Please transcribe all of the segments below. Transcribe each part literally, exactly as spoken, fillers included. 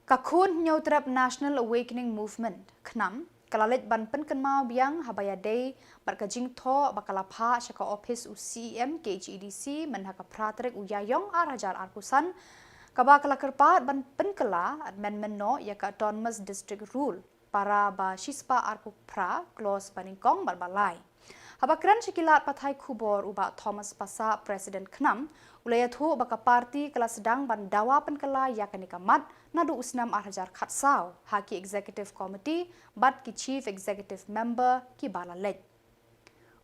Ka Khun Hynñiewtrep National Awakening Movement, KHNAM, ka la leit ban pynkynmaw biang haba ïadei bad ka jingthoh ba ka la phah sha ka ophis u C E M K H A D C mynha ka phra tarik u Ïaïong ar hajar arphew san, kaba ka la kyrpad ban pynkylla amendment noh ïa ka Autonomous District Rule para ba shispah arphew phra clause ba nyngkong bad ba lai. Haba kren sha ki lad pathai khubor u Bah Thomas Passah, President KHNAM, u la ïathuh ba ka party ka la sdang ban dawa pynkylla ïa kane ka mat naduh u snem ar hajar khatsaw ha ki Executive Committee bad ki Chief Executive Member kiba la leit.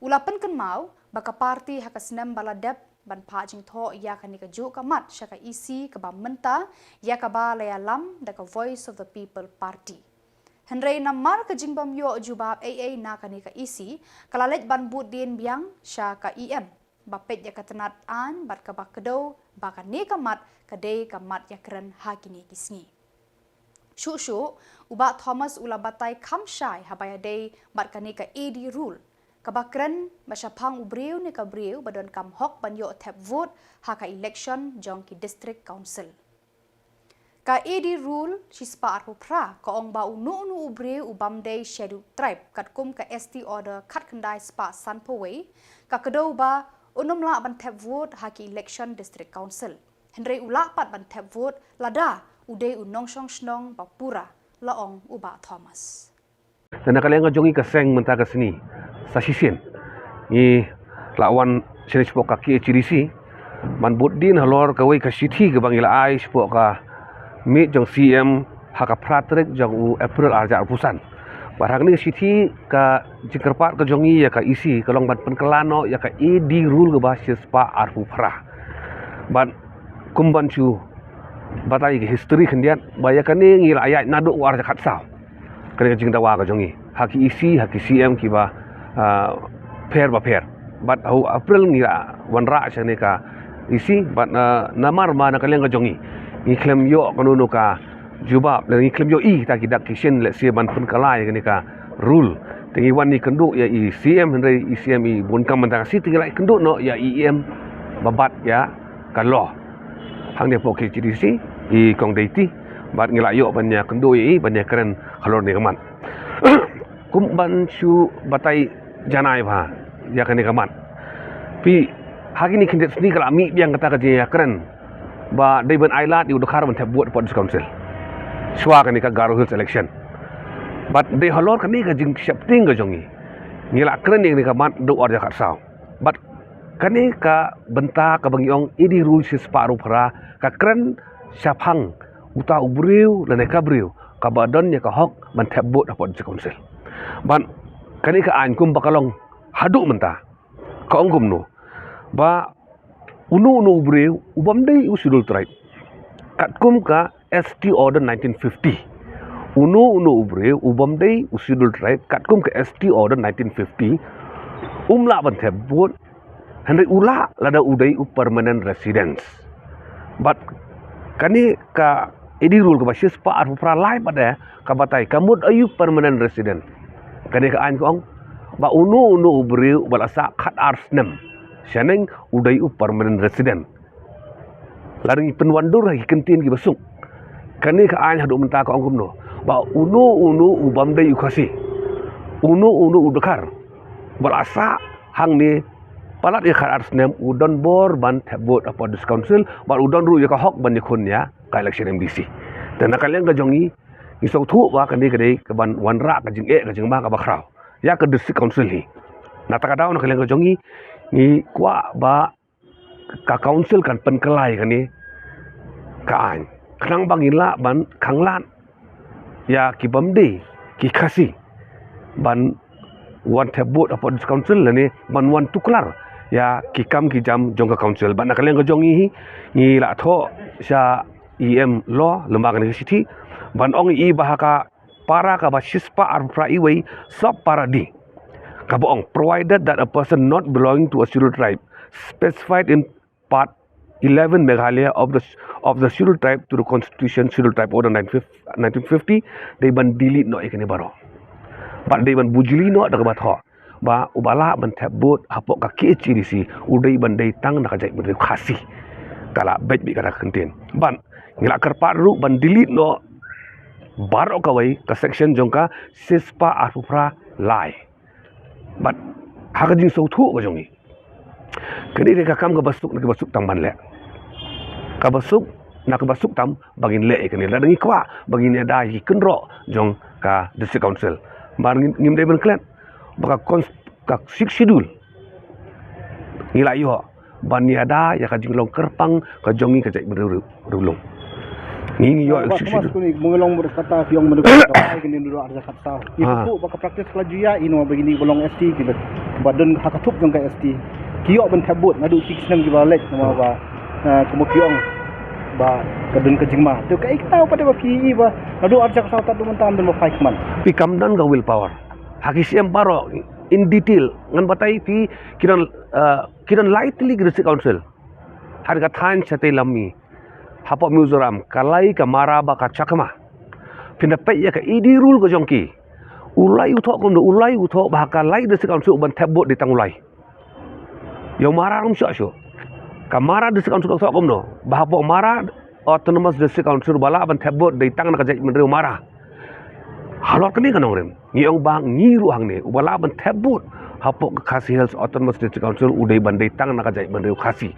U la pynkynmaw ba ka party ha ka snem ba la dep ban phah jingthoh ïa kane kajuh ka mat sha ka E C kaba mynta, ïa kaba la ïalam da ka Voice of the People Party. Hynrei namar ka jingbym ïoh jubab ei ei na kane ka E C, ka la leit ban bud dien biang sha ka E M ba peit ïa ka tnat aiñ bad kaba kdew ba kane ka mat ka dei ka mat ïakren ha kine ki sngi. Shuh shuh, u Bah Thomas u la batai kham shai haba ïadei bad kane ka A D Rule, kaba kren ba shaphang u briew ne ka briew ba donkam hok ban ïoh thep vote ha ka election jong ki District Council. Ka A D Rule shispah arphew phra ka ong ba uno uno u briew u bym dei Scheduled Tribe katkum ka S T Order khatkhyndai spah sanphew wei, ka kdew ba un ym lah ban thep vote ha ki election District Council. Hynrei u lah pat ban thep vote lada u dei u nongshong shnong ba pura, la ong u Bah Thomas. Te na ka liang ka jong ngi ka seng mynta ka sngi, sa shisien ngi la wan shane shapoh ka K H A D C ban bud dien halor kawei ka shithi kaba ngi la ai shapoh ka miet jong C M ha ka phra tarik jong u April ar hajar arphew san. Bad ha kane ka shithi ka jingkyrpad ka jong ngi ïa ka E C ka long ban pynkylla noh ïa ka A D Rule kaba shispah arphew phra. Bad kum ban shu batai ka history khyndiat ba ïa kane ngi la ïaid naduh u ar hajar khatsaw. Kane ka jingdawa ka jong ngi ha ki E C, ha ki C M kiba, ah, pher ba pher. Bad ha u April ngi la wanrah sha kane ka E C bad, ah, namar ma na ka liang ka jong ngi ngi khlem ïoh kano kano ka jubab, lane ngi khlem ïohi kita ki dak ki shin lehse ban pynkylla ïa kane ka rule. Te ngi wan ngi kynduh ïa i C M, hynrei i C M i bun kam mynta ka sngi, te ngi la kynduh noh ïa i E M ba bat ïa ka law. Hangne hapoh K H A D C i Kong Deiti bad ngi la ïoh ban ïa kynduh ïa i ban ïa kren halor kane ka mat. Kum ban shu batai janai bha ïa kane ka mat. Phi, ha kine ki khyndiat sngi ka la mih biang kata ka jingïakren ba dei ban ailad ïa u Dkhar ban thep vote hapoh District Council shuwa kane ka Garo Hills election. Bad dei halor kane ka jingsheptieng ka jong ngi ngi la kren ïa kane ka mat naduh u ar hajar khatsaw. Bad kane ka bynta kaba ngi ong A D Rule shispah arphew phra ka kren shaphang uta u briew lane ka briew kaba don ïa ka hok ban thep vote hapoh District Council. Bad kane ka aiñ kumba ka long haduh mynta ka ong kumno ba uno uno u briew u bym dei u Scheduled Tribe katkum ka S T Order nineteen fifty. Uno uno u briew u bym dei u Scheduled Tribe katkum ka S T Order nineteen fifty um lah ban thep vote, hynrei u lah lada u dei u permanent residence. Bad kane ka A D Rule kaba shispah arphew phra lai pat de ka batai ka mut aïu permanent resident. Kane ka aiñ ka ong ba uno uno u briew ba la sah khatar snem shaneng u dei u permanent resident. Lada ngi pynwandur ha ki kyntien kiba suk, kane ka aiñ haduh mynta ka ong kumno ba uno uno u bym dei u Khasi, uno uno u Dkhar ba la sah hangne palat ïa khatar snem u don bor ban thep vote hapoh District Council bad u don ruh ïa ka hok ban ïakhun ïa ka election M D C. Te na ka liang ka jong ngi ngi sngewthuh ba kane ka dei kaban wanrah ka jingeh ka jingma kaba khraw ïa ka District Council hi. Na kata ka daw na ka liang ka jong ngi ngi kwah ba ka Council kan pynkylla ïa kane ka aiñ khnang ba ngin lah ban khanglad ïa ki bym dei ki Khasi ban wan thep vote hapoh District Council lane ban wan tuklar ïa ki kam ki jam jong ka Council. Bad na ka liang ka jong ngi hi ngi la thoh sha E M Law lyngba kane ka shithi ban ong ïa i ba ha ka para kaba shispah arphew phra iwei sub para D kaba ong, provided that a person not belonging to a Scheduled Tribe specified in Part eleven Meghalaya of the, of the Scheduled Tribe to the Constitution, Scheduled Tribe Order nineteen fifty, dei ban delete noh ïa kane baroh. Bad dei ban bujli noh da kaba thoh ba uba lah ban thep vote hapoh ka K H A D C u dei ban dei tang na ka jaitbynriew Khasi. Ka la beit beit kata ka kyntien. Bad ngi la kyrpad ruh ban delete noh baroh kawei ka section jong ka shispah arphew phra lai. Bad ha ka jingsngewthuh ka jong ngi, kane ka dei ka kam kaba suk na kaba suk tam ban leh. Kaba suk na kaba suk tam ba ngin leh ïa kane. Lada ngi kwah ba ngin ïada ïa ki kynroh jong ka District Council, ba ngin, ngim dei ban klet ba ka cons-, ka Sixth Schedule ngi la ïoh ban ïada ïa ka jinglong kyrpang ka jong ngi ka jaitbynriew Riewlung. Ngi, ngi ïoh ïa ka Sixth Schedule. Kuni, mengelong bud kata siong mendu kata ai kini dulu ada kata. Ïa, ah, tu ba ka practice ka la ju ïa ino ba kini ba long S T ki ba, ba don ha ka thup jong ka S T. Ki ïoh ban thep vote naduh ki snem ki ba leit namar ba, ah, kumba ki ong ba ka don ka jingma. Tu ka ik tau pa te ba ki i ba naduh arja ka saw ta tu mentang don ba phai kman. Pi kam don ka willpower. Ha ki siem baroh in detail ngan batai phi ki don, ah, ki don lai tylli ki District Council. Ha ka thaiñ Shatei Lammi, hapoh Mizoram, ka lai ka Mara bad ka Chakma. Phin da peit ïa ka E D rule ka jong ki. U lai u thoh kumno, u lai u thoh ba ha ka lai District Council u ban thep vote dei tang u lai. Ïa u Mara ruh shuh shuh. Ka Mara District Council u thoh kumno, ba hapoh Mara Autonomous District Council ba lah ban thep vote dei tang na ka jaitbynriew Mara. Halor kane ka nongrim, ngi ong ba ngi ruh hangne, uba lah ban thep vote hapoh ka Khasi Hills Autonomous District Council u dei ban dei tang na ka jaitbynriew Khasi.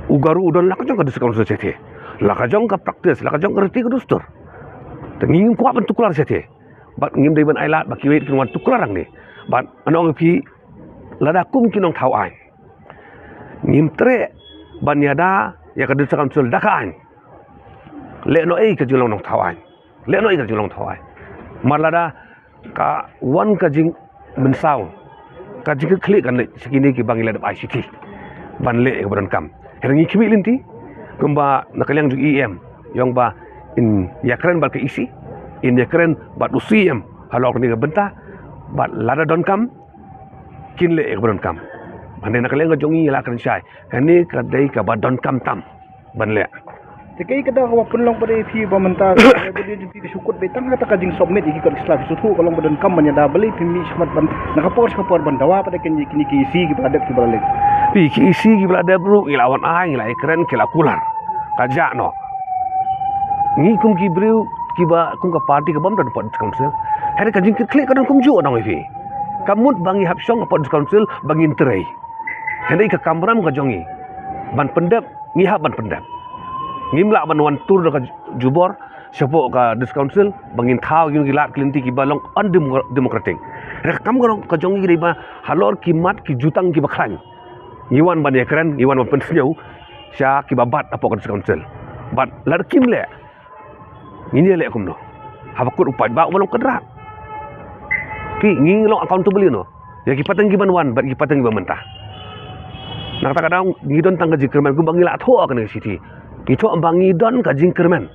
U Garo u don la ka jong ka District Council shatei, la ka jong ka practice, la ka jong ka riti ka dustur. Te ngi ngim kwah ban tuklar shatei. Bad ngim dei ban ailad ba kiwei kin wan tuklar hangne. Bad ngan ong ïa phi, lada kum ki nongthaw aiñ ngim treh ban ïada ïa ka District Council da ka aiñ, leh noh ei ka jinglong nongthaw aiñ. Leh noh ei ka jinglong nongthaw aiñ. Mar lada ka wan ka jingmynsaw, ka jingkitkhlieh kan leit sha kine kiba ngi la dep ai shithi ban leh ïa kaba donkam. Hynrei ngi khmih lynti kumba na ka liang jong i E M i ong ba in ïakren bad ka E C, in ïakren bad u C M halor kane ka bynta, bad lada donkam kin leh ïa kaba donkam. Hynrei na ka liang ka jong ngi la kren shai, kane ka dei kaba donkam tam ban leh. Te kaei kata kaba pynlong pat ïa phi ba mynta ka dei jong phi ka shu kut beit tang kata ka jingsubmit ïa ki kot ki sla, phi shu thuh ka long ba donkam ban ïada, balei phi mih shakhmat ban na ka por sha ka por ban dawa pat ïa kine ki E C kiba la dep kiba la leit? Phi, ki E C kiba la dep ruh ngi la wan ai, ngi la ïakren, ki la kular. Ka jah noh. Ngi kum ki briew kiba kum ka party ka bym don hapoh District Council, hynrei ka jingkitkhlieh ka don kumjuh, ngan ong ïa phi. Ka mut ba ngi hap shong hapoh District Council ba ngin trei. Hynrei ka kamram ka jong ngi ban pyndep, ngi hap ban pyndep. Ngim lah ban wan tur da ka jubor shapoh ka District Council ba ngin thaw ïa ki lad ki lynti kiba long undemocratic. Hynrei ka kam ka jong ngi ka dei ba halor ki mat ki jutang kiba khlaiñ ngi wan ban ïakren, ngi wan ban pynsngew sha kiba bat hapoh ka District Council. Bad lada kim leh, ngin ïa leh kumno? Haba kut u paidbah uba long kynrad. Phi, ngi long accountable ïa no? Ïa ki pateng kiban wan bad ki pateng kiba mynta. Na kata ka daw ngi don tang ka jingkyrmen kumba ngi la thoh ha kane ka shithi. Ngi thoh ba ngi don ka jingkyrmen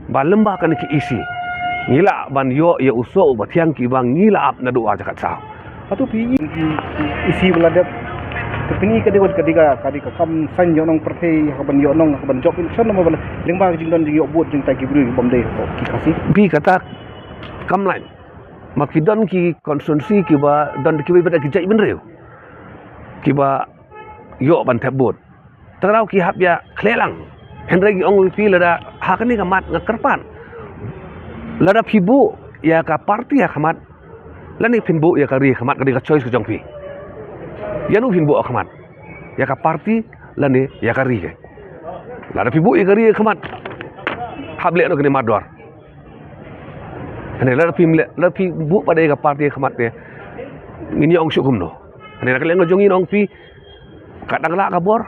ba lymda kane ka E C ngi lah ban ïoh ïa u soh uba thiang kiba ngi la ap naduh ar hajar khatsaw. Hato phi i, i, E C ba la dep? Te phi i ka dei wat ka dei ka, ka dei ka kam saiñ ïohnong pyrthei, ha kaban ïohnong, ha kaban jop election, namar ba la lyngba ka jingdon jingïoh vote jong kita ki briew ki bym dei ki Khasi. Phi, kata kam laiñ. Ma ki don ki constituency kiba don kiba bad ki jaitbynriew kiba ïoh ban thep vote. Tang daw ki hap ïa khleh lang. Hynrei ngi ong ïa phi, lada ha kane ka mat nga kyrpad, lada phi buh ïa ka party ha khmat lane phin buh ïa ka ri ha khmat, ka dei ka choice ka jong phi. Ïa no phin buh ha khmat, ïa ka party lane ïa ka ri? Lada phi buh ïa ka ri ha khmat, hap leh noh kane mardor. Hynrei lada phi leh, lada phi buh pat ïa ka party ha khmat te, ngin ïa ong shuh kumno? Hynrei na ka liang ka jong ngi, ngan ong ïa phi, ka dang lah ka bor,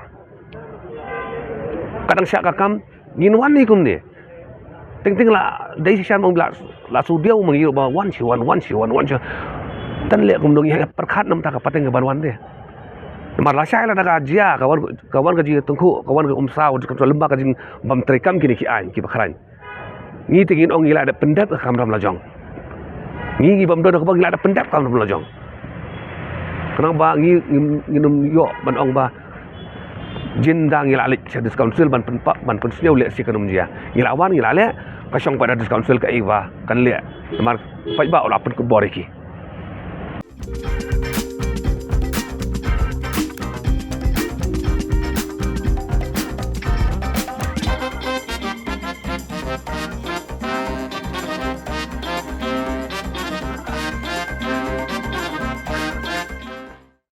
ka dang shah ka kam, ngin wan hi kumne? Teng teng la dei shisha ma ngi la, la shu diaw ma ngi ruh ba wan shi wan, wan shi wan, wan shi. Tang leh kumno, ngi hap pyrkhat namar ka pateng kaban wan te. Namar lashai lada ka jia, ka wan, ka wan ka jingtyngkhuh, ka wan ka umsaw, ka lyngba ka jingbym treikam kine ki aiñ kiba khlaiñ. Ngi te ngin ong ngi la dep pyndep ka kamram lajong. Ngi, ngi bym don kaba ngi la dep pyndep ka kamram lajong. Khnang ba ngi, ngi, ngin ym ïoh ban ong ba jin da ngi la leit sha District Council ban pynpaw, ban pynsngew leh shi kan ym jia. Ngi la wan, ngi la leh, ka shong pat da District Council kaei ba kan leh. Namar paidbah u la pynkupbor ïa ki.